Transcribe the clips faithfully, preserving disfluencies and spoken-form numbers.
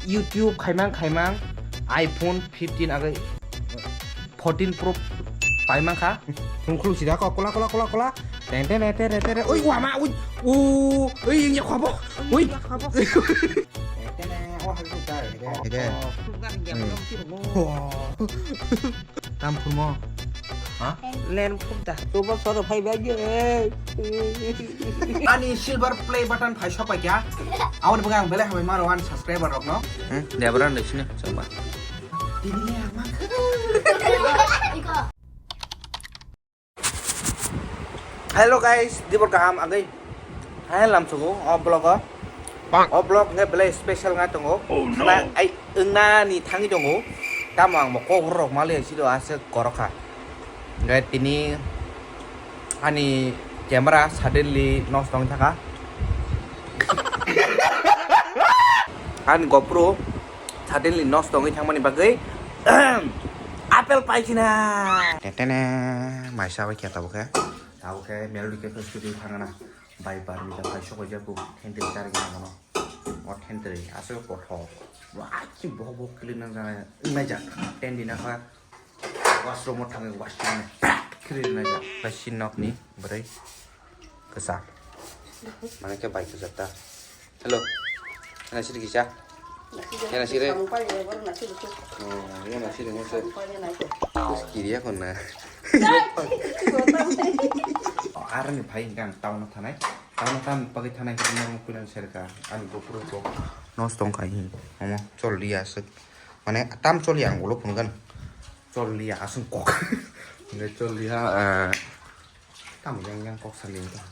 YouTube khaimang khaimang iPhone fifteen agwi fourteen Pro paimang kha. Khuluk sida ko kola kola kola kola. Ten ten ten ten ten. Oi wama oi. O oi ya khabo. Oi. Ten ten o hai ta. Ede. Tam phurmo. Ha? Len phuk da. Tubo soro phai bai ge. Ani silver play button phai sopai kya. Awon bwgang belai hamai maro ani subscriber rok no. Hmm, debra ndai sini, coba. Tini ya mak. Hello guys, dibor kaham agwi. Hai lam sugu o vlog o. O vlog nge belai special nga tongo. Khna ai wngna ni thangwi tongo. Tamo ang bo kok rok mali siro aswk korokha. Nge tini ani camera suddenly nosto wng thaka. Ani GoPro suddenly nosto wngwi thangmani bagwi apple paisina. Tetene maisa bai khe tabuk khe. Tabuk khe Melody Cafe studio thangana. Bai bar mita bai sokoi jaku thentri charwk nangmano. O thentri aswk kothok. Wa ki bohok bohok clip nang jana wngnai jak. Ten dina kha washroom o thangwi washroom ni khri wngnai jak. Bai si nok ni bwrwi kwchak. Mane khe bai kwchak ta. Hello. Yana siri kisa. Yana siri. Oh, yana siri ngose. Terus kiri ya kona. Arani phai hingkang town o thanai. Town o tam pakai thanai hingkang norong kuilan serka. Ani GoPro ko. Nos tong kai hin. Omo chol liya aswk. Mane tam chol yang ulo phunukgan. Chol liya aswk kok. Nge chol liya. Tamo yang yang kok sali wngkha.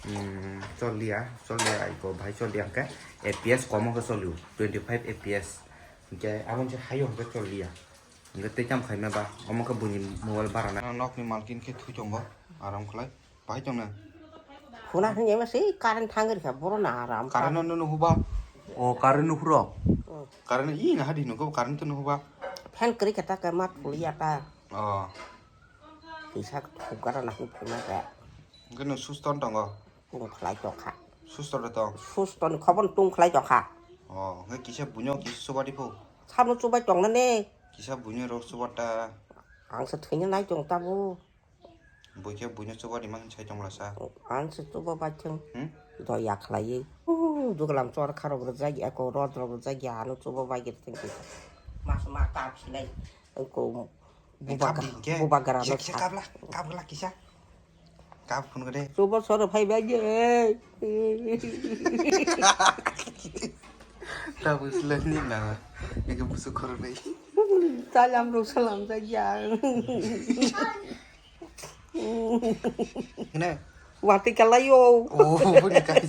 Hmm, choliya, choliya aiko bhai choliya hwnkhe F P S komo khe cholio, twenty five F P S. Hwnkhe aboni se hayo hwnkhe choliya. Hwnkhe tei tamo khaima ba, omo khe buini mobile bara na. Nokni malkin khe thwi tongo, aram khlai. Bahai tongna? Khuna hwnwi ma se current thangwi rikha, boro na aram. Current no nuhuba? O current nuhuro? Hmm. Current i na hadi nugo current to nuhuba? Fan kwrwi khe ta khe ma thuliya ta. Oh. Kisa thukgara na huk phima khe. Hwnkhe nwng susto wng tongo? Tung khlai tongkha. Susto de tong? Susto ni khobor tung khlai tongkha. Oh, hwnkhe kisa buino kisa chubadi phu. Sabo chubai tongnani. Kisa buino rok chuba ta. Ang se thwina nai tong tabo. Buikhe buino chuba rimang sai tongla sa. Ang se chuba bai thung. Hmm? Doya khlaiwi. Uh, duglam chor kharok rwjak ya ko rod rok rwjak ya ano chuba bai gir thung kisa. Mas ma kap sinai. Ko Buba Kisa, kisa, buba gara kisa, no kisa sa. Kabla, kabla kisa. Kab phun gede. Tubo soro phai bai ge. Tabu sila ni na. Ege busu khoro nei. Salam ro salam sa ya. Ne. Wati kalayo. Oh, ni kai.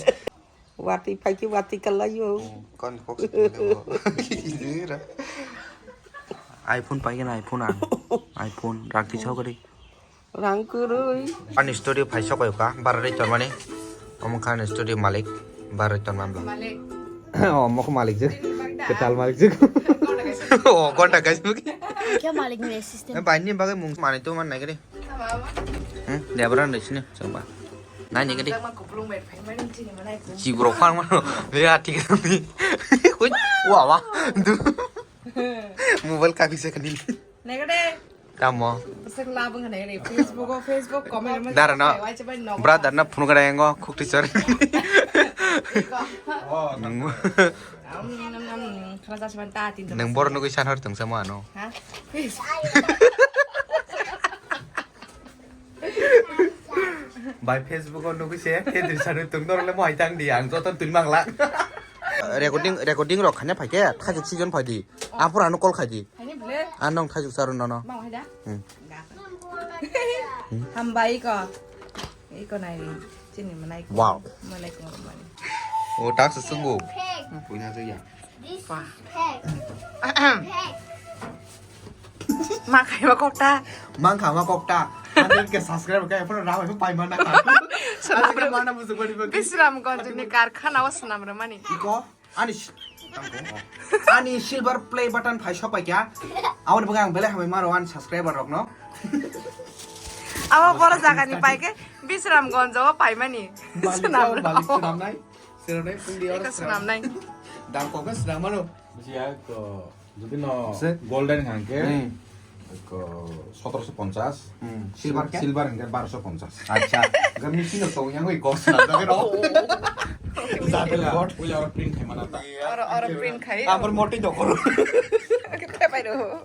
Wati paiki wati kalayo. Hmm, kon kok se tongde bo. Gidira. iPhone paigena iPhone ang. iPhone rang tisao gari. Rang kwrwi. Ani studio phai sokoi ka, bara rei tonmani. Omo kha ani studio malik, bara rei tonmani bla. Malik. Oh, mok malik je. Ini bagda. Ketal malik je. Konda guys. Oh, konda guys. Kya malik ni assistant? Eh, bai ni bagai mung mani tu man nai gari. Hmm, dia berang di sini, coba. Nai ni gari. Cibrok phang mano. Dia tik ni. Wah, wah. Mobile ka bisa kenil. Negade. Tamo. Sek labung negade. Facebook o, Facebook comment. Dara no. Brother no phone kada yango khukti sor. Nang bor nugui san hor tong samo ano. Ha? Bai Facebook o nugui se kedri sanu tung dor le mo hai tang di ang joto tun mangla. Recording, recording rok khanya phai khe thajuk sijon phai di. Aphuru ano call khai di. Ani nong thajuk saro nono. Mang hai da. Hmm. Hambai ko. Iko nai. Chini manai ko. Wow. Manai ko mani. O tak se sungu. Puina se ya. Ma khai ma kokta. Mang kha ma kokta. Ani ke subscribe kai pura rawa pai mana. Sana mana musu bari bari. Bisram Gonj ni karkhana o sanam re mani. Iko. Ani si-, ani silver play button phai sopai kya. Awon bwkha ang belai hamai maro ani subscriber rok no. Abo boro jaga ni pai khe Bisram Gonj o pai mani. Malik o, malik swnam nai. Swnam nai pung di oro swnam nai. Dang kok swnam mano. Siya ko, jodi no Se? Golden hangke, Hmm. ko sotoroso ponchas. Hmm. Silver ke? Silver hangke baroso ponchas. Acha. Ga machine no tong yang oi kos na jabe ro. Jabe la. Puila oro print khai mana ta. Oro, oro print khai. Amar moti dokol. Khai pai ro.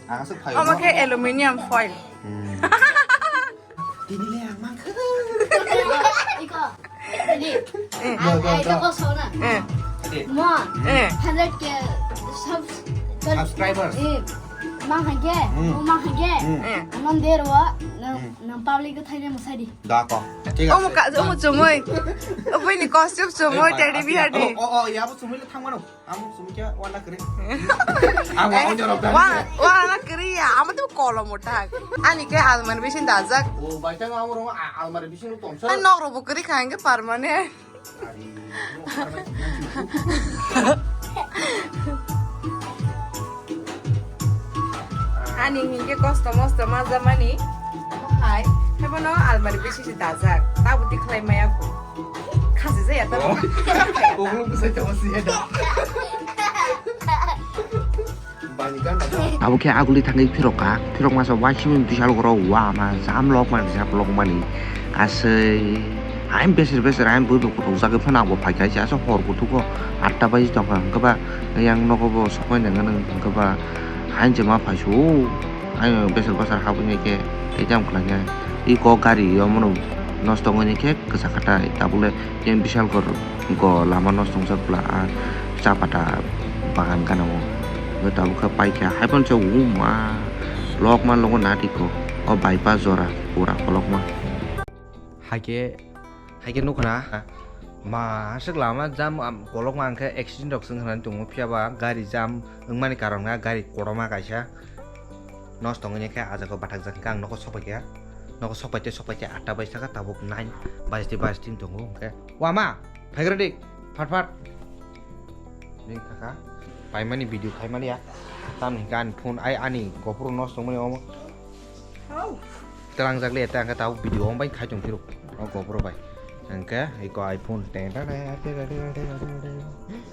Ang aswk phai. Omo khe aluminium foil. Hmm. Tini le ang mang kha. Iko. Ini. Eh. Ai, ai, toko sona. Eh. Mo. Eh. Hundred K sub-, Subscribers. Eh. Mang hage, Hmm. mo mang hage. Hmm. Eh. Anon der wa, na, Hmm. na public thai ne musadi. Da ko. Thik Omo ase. Ka, omo chumui. Omo ni costume chumui, Ei, teddy bear di. Oh, oh, oh, ya bo chumui le thang mano. Amo sumikya wala kri. Amo Eh, onyo rok wa, wala kri ya, amo tu kolo motak. Ani ke almari bisin dajak. O bai tang amo rong almari bisin tongsa. Ai nok robo kri khange permanent. Ani hingke kosto mosto majamani. Hai, hebono almari bisin dajak. Tabuti khlai maya ko. Khasi jaya ta. Oglum bwsai tongma si ya da. Bani ganda da. Abo khe aguli thangwi phirok kha, phirok masa uaisukmung bwsal goro uama jam lok mani jam lok mani aswk. Hain beser beser hain bwrwi bo kuthuk jagwi phano abo phai kha, asa hor kuthuk o atta baji tong kha, hwnkhe ba yang nogo bo sokmani nangani hwnkhe ba hain se ma phai su. Ayang besar basar habwi nai khe tei jam khlainai. I kok gari omono nosto wngwi khe kwchak khatai. Tabukle yang bisal kor go lama nosto wngjak bwla a cha pata bagan gana o. Tabuk khe paikha haiphano se uma lokma logo nati ko o bypass jora pura kolokma. Haikhe, haikhe nukha na, ma, aswk lama jam, am, kolokma hwnkhe accident rok swng khnani tongo, phiyaba gari jam wngmani karon khe gari kotorma kaisa nosto wngya khe ah jaga bathakjak hwnkhe ang nogo sokphaikha, nogo sokphaite sokphaite atta baisakha tabuk nine baiste baisting tongo hwnkhe. Wama, phaigra di, phat phat. Ring kha kha, paimani video khaimani ya, tamni hwnkhe ani phone, ai ani gopro nosto wngmani omo. Twlangjak le ta hwnkhe tabuk video hom bai khai tong phiro o gopro bai. Hwnkhe iko iPhone ten ta ta ta ta ta ta ta ta.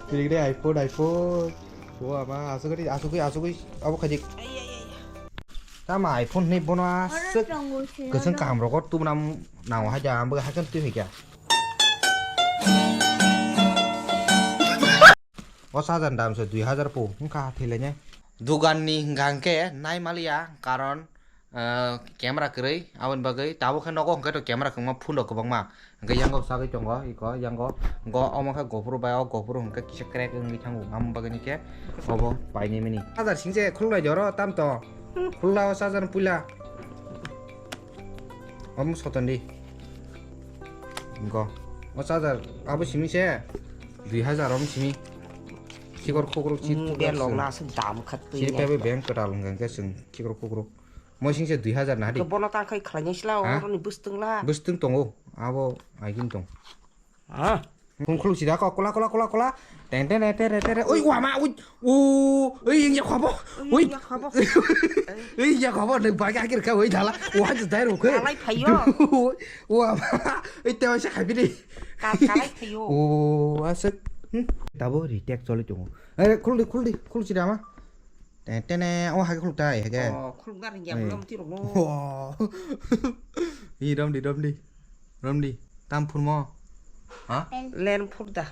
Pilik de iPhone, iPhone. O ama asugri asugri asugri abo khajik. Tama iPhone ni bono asuk. Oro tongo sini. Keseng kaham rokot tu nam nang haja ambo hakan tu hikya. O charger dam se dui hajar po wngkha thailainai. Dugan ni hwnkha hwnkhe nai maliya karon, ah, camera kwrwi aboni bagwi tabuk khe nogo hwnkhe to camera kwbangma phone rok kwbangma hwnkhe yango sagwi tongo iko yango go omo khe gopro bai o gopro hwnkhe kisa crack wngwi thango aboni bagwi ni khe obo painai mani. Charger singse khuluk lai di oro tam to khuluk la o charger puila. Omo soton di. Go. O charger abo simi se dui hajar om simi. Sikor khukro chip Hmm, chukro belok se. Na aswk dam khat twi Sini nai pebe khe. Bank kwtal hwnkha hwnkhe chwng sikor khukro. Mo sing se dui hajar na di. Khe bono tang khai khlainai sla Ha? Oroni bwstwng la. Bwstwng tongo. Abo aigin tong. Ha? Khung khuluk sida ko kola kola kola kola. Ten ten ten ten ten. Oi wama oi. O, oi ya khabo. Oi. Ya khabo. Oi ya khabo ne bagi akhir ka oi dala. Wa je dai ro khe. Alai phayo. Wa ma. Oi te oi sa khabi ni. Ka kalai phayo. O asek. Hmm. Tabo retake choli tongo. Are khuldi khuldi khul sida ma. Ten ten o hage khuluk tai hage. O khuluk dar ya Oi. Belum ti ro. Wow. Hi rom di rom di. Romdi, tam phunmo? Ha? Len phur da.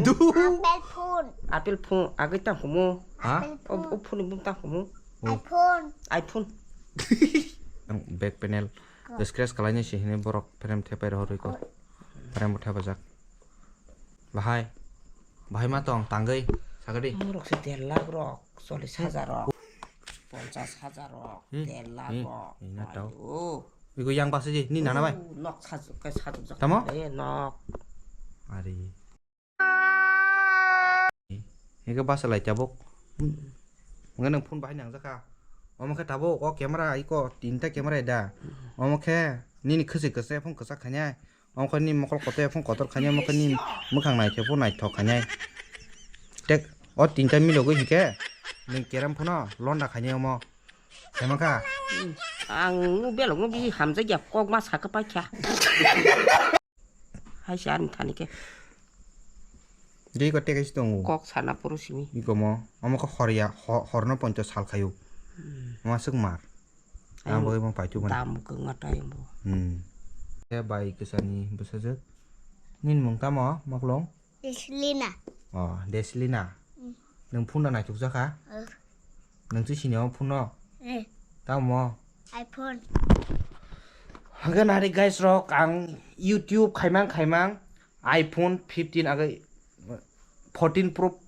Du. Apple phone. Apple phone, agwi tam humo. Ha? Apple O, phone. O phone bum tam humo. O. iPhone. iPhone. Ang back panel scratch kalaina si hini borok frame thepai rohorwi ko. Frame bo thepajak. Bahai. Bahai ma tong tangwi sagadi. Morok se der lakh rok, chollish hajar rok, ponchash hajar rok, Hmm, der lakh hmm, rok. Ina tau. Ayo. Igo yang baksa ji, ni nana bai. Oh, nok sajuk kai sajuk jak Tamo? Kale nok. Ari. Ego basa lai tabuk. Mungkin nang phone bahai nang jaka. Omo khe tabuk o camera iko tinta camera da. Omo khe nini khasi kasa phone kasa khanya. Omo khe ni mokol kotor phone kotor khanya, omo khe ni mwkhang naithok phone naithok khanya. Tek o tinta milogwi hinkhe nwng kerem phano londa khanya omo. Khaima kha? Ang belok no bi hamjak ya kok ma sakha paikha. Hai se ani thani khe. Dei ko tekaisi tongo. Kok sana poro simi. Iko mo, omo ko horya, ho-, horno poncho sal khayo. Hmm. Masuk mar. Ang Ang bo imo paitu ban. Dam kwngma tai bo. Hmm. Ya bai kesani bwsajwk. Nin mung tamo, Maklong? Deslina. Oh, Deslina. Hmm. Nung phone da naituk jakha? Eh. Nung si sini o phone no? Eh. Tamo? iPhone. Hangke nari guys rok ang YouTube khaimang khaimang iPhone fifteen age fourteen Pro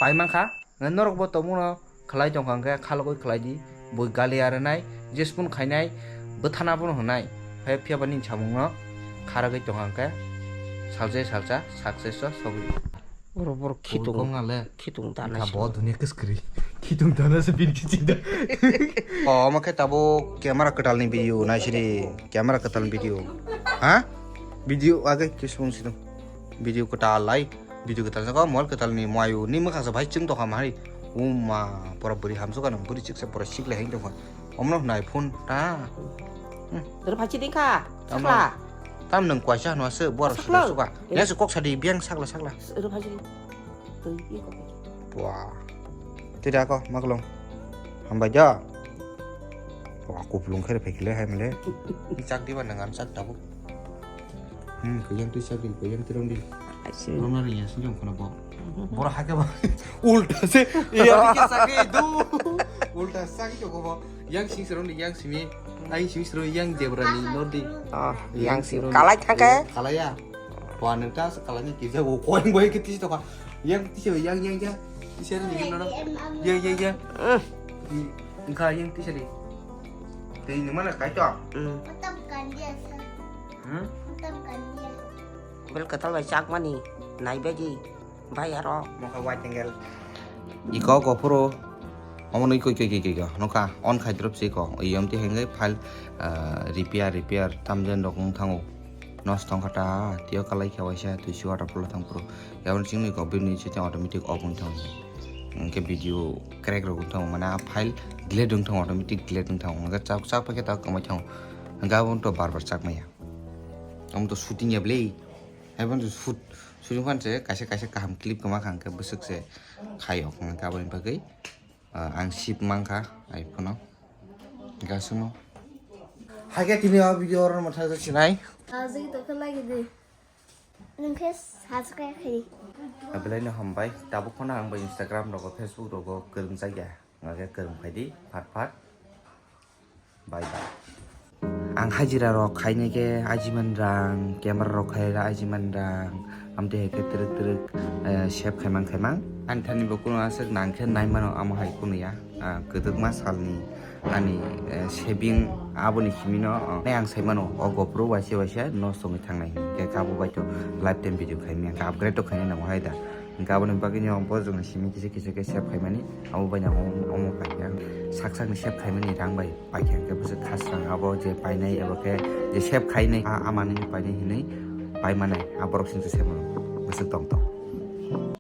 paimang kha. Norok bo tongmano khlai tongkha hwnkhe khalogwi khlai di. Bui gali arinai, jespono khainai, bwthana bono hwnai. Hai phiya ba nini samungno kharagwi tongkha hwnkhe salsa salsa success o sogwi. Oro borok khitung, Kong ale. Khitung dana Kha sini. Bo dunia kwskwrwi. Khitung dana se bin kiching da. O, omo khe tabuk camera kwtalni video naisidi. Camera kwtalni video. Ha? Video age kisung sidung. Video kwtal lai. Video kwtal jago mol kwtalni moyu ni mwkhang sa bai chwng tokha mari. Uma pura bwrwi hamsukha nang bwrwi chiksa pura sikle heng tokha. Omno hnai phone ta. Hmm. Doro phachi ding kha. Tamo. Sakla. Tam nang kwaisa hwnwa se bor Sakla. Sida suka. Eh. Ya se kok sadi biang sakla sakla. Doro phachi ding. Twi i kok. Wah. Tidak kok maklong. Hambai ja. Wah, kuplung khere phaikile hai male. Chak diba nang am chak tabuk. Hmm, kuyang twi chak di, kuyang twi rong di. Asin. Rong na ri ya sinjong khuna bo. Bora hake ba. Ulta se. Iya ke sake du. Ulta sake joko bo. Yang sing serong di yang simi. Ai sing serong yang jebra ni nor di. Ah, yang sing serong di. Kalai thangke. Kalai ya. Wa nang ta kalai ni kisa wo koing boy ke tisi toka. Yang tisi yang yang ya. Tisi ni nono. Ya ya ya. Engka yang tisi di. Tei ni mana kai to? Hmm. Matam kandia sa. Hmm? Matam kandia. Bel katal bai chak mani nai begi bai aro. Mokha white angle. Iko ko phuru omo nui koi koi koi koi ko nokha on khai drop se ko iyom ti henge file repair repair tamjen rok wng thango. Nosto wngkha ta tio kalai khe waisa twi si waterfall thang phuru yaboni chini ko bini se automatic off wng thango. Hingke video crack rok wng thango mane a file delete wng thango automatic delete wng thango hingke chak chak paikhe ta kwmai thango hingke abo to bar bar chak maya. Omo to shooting ya bwle. Hai phano shoot, shooting phano se kaisa kaisa kaham clip kwma kha hwnkhe bwswk se khai o hwnkhe aboni bagwi, ah, ang sip mankha hai phano. Hwnkhe aswkno. Hai khe tini o video oro mwthangjaksinai. Ajik tokhe like di. Nwng khe subscribe khai di. Belai no hambai. Tabuk phano ang bo Instagram rogo, Facebook rogo kwrwngjak ya. Hwnkhe kwrwng phai di, phat phat. Bye bye. Ang hajira rok khainai khe ajiman rang, camera rok khaira ajiman rang, amtwi hai khe twrwk twrwk, eh, save khaimang khaimang. Ani thani bo kunu aswk nang khe nai mano, amo hai kunu ya. Ah, kwdwkma salni ani, eh, saving aboni simi no, oh, nai ang sai mano, o GoPro waisa waisa nosto wngwi thangnai hwnkhe khe abo bai to lifetime video khaimani, hwnkhe upgrade to khainai nango hai da. Hwnkhe aboni bagwi no bojongni simi kisa kisa khe save khaimani, abo bai no omo, omo paikha. Sak sakni save khaimani rang bai paikha hwnkhe bwswk khasrang abo je painai abo khe je save khainai a, a manwi painai hinwi pai manai a borok singcha se mano bwswk tong tong.